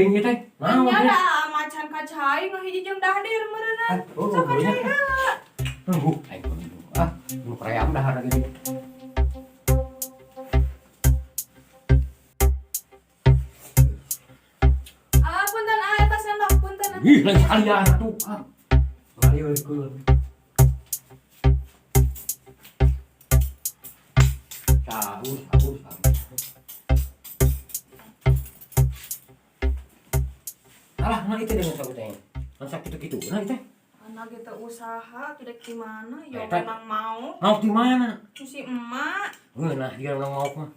Teuing ieu teh. Naon Nya teh? da macan ka cai ngahiji jeung dahdir meureunna. Oh, Sok ka cai heula. Tunggu, aing ah, nu pream dahar gini. Ah, punten ah eta sendok punten. Ih, lain sekalian atuh. Ah. Ngalieukeun. Saus, saus, saus. Alah, nah itu dengan saus teh. Masa kitu-kitu, nah itu. Anak gitu usaha tuh dek di mana? Ya Eta. memang mau. Mau di mana? Si emak. Ngeunah dia orang mau mah.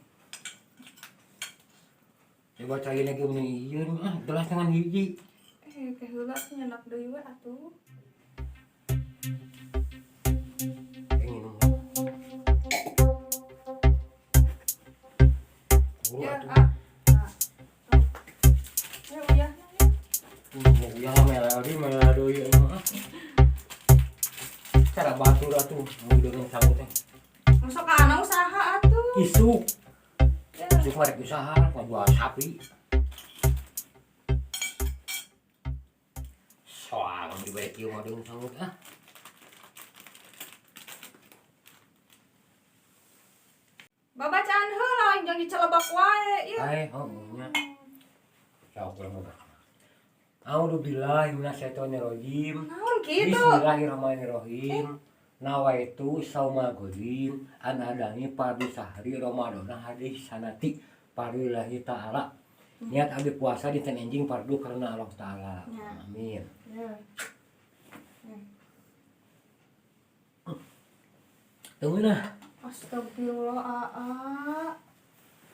Coba cai lagi meni ieu ah, gelas dengan hiji. Eh, ke heula teh nyendak deui we atuh. Aing minum. Buru Ya, atuh. ah. Ah. Sok. Ya uyahna ya. Ya melodi melodi ieu mah. Cara batur atuh mun dengan sangu teh. Masuk ka anak usaha atuh. Isuk, Ya. isuk mah rek usaha ngajual sapi. Soang dibere kieu mah deung sangu teh. Ah. Babacaan heula aing jangan dicelebak wae ieu. Ai, oh nya. Sok urang mah. A'udzubillahi minasyaitonirrajim. Naon kitu? Bismillahirrahmanirrahim. Nawaitu sauma godin an adani fardu sahri Ramadana hadis sanati fardulillahi ta'ala. Niat abdi puasa di enjing fardu karena Allah Ta'ala. Ya. Amin. Ya. Tunggu nah, Astagfirullah aa.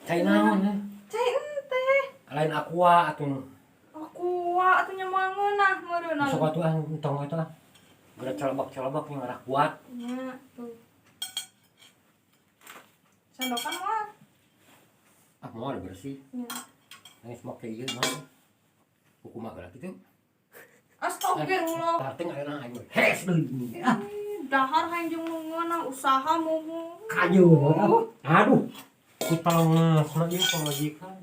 Cai naon eh? Cai ente. Lain aqua atuh. Aqua atuh nya moal ngeunah meureunna. Sok atuh ah entong eta ah. Geura celebak-celebak yang ngarah kuat. Nya tuh. Sendokan mah. Ah, mau ada bersih. Nya. Nangis make ieu mah. Hukum mah geura kitu. Astagfirullah. Tarting ayeuna aing hes deui. Ah, Ih, dahar hayang jeung nu ngeunah usaha mumu. Kayu. Aduh. Ku tolong ieu pamajikan.